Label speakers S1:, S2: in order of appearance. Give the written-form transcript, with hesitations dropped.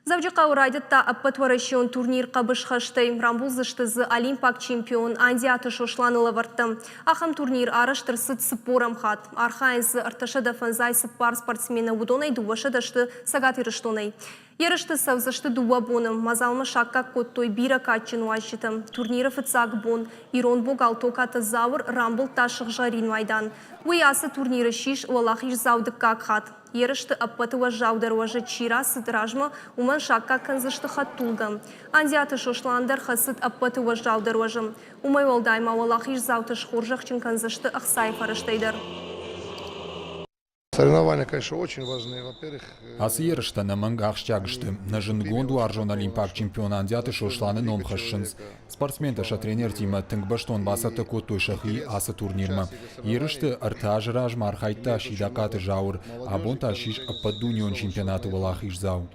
S1: Дзӕуджыхъӕуы райдыдта ӕппӕтуӕрӕсеон турнир хъӕбысхӕстӕй. Рамбулдзысты дзы олимпаг чемпион Андиаты Сосланы лӕвӕрттӕ. Ахӕм турнир арӕзт ӕрцыд цыппорӕм хатт. Архайынц дзы 354 спортсмены, уыдонӕй 200 сты Цӕгат Ирыстонӕй. Ерысты цӕудзысты дыууӕ боны. Мадзалмӕ саккаг кодтой бирӕ кадджын уазджытӕ. Турниры фыццаг бон ирон богал Токаты Зауыр рамбылдта сыгъзӕрин майдан. Уый ацы турниры ссис уӕлахиздзау дыккаг хатт. Ерысты ӕппӕты уӕззаудӕр уӕзы чи рацыд размӕ, уымӕн саккаг кӕндзысты хӕдтулгӕ. Андиаты Сослан дӕр хӕцыд ӕппӕты уӕззаудӕр уӕзы. Уымӕй уӕлдай ма уӕлахиздзауты схорзӕхджын кӕндзысты ӕхцайы фӕрӕзтӕй дӕр.
S2: Соревнования, конечно, очень важны. Во-первых,
S3: Ацы ерыстӕ ӕнӕмӕнг ахсджиаг сты. Нӕ зындгонд уарзон олимпаг чемпион Андиаты Сосланы ном хӕссынц. Спортсментӕ сӕ тренертимӕ тынг бӕстон бацӕттӕ кодтой сӕхи ацы турнирмӕ. Ерысты ӕртӕ азы размӕ архайдта Сидахъаты Зауыр, абон та ссис ӕппӕтдунеон чемпионаты уӕлахиздзау.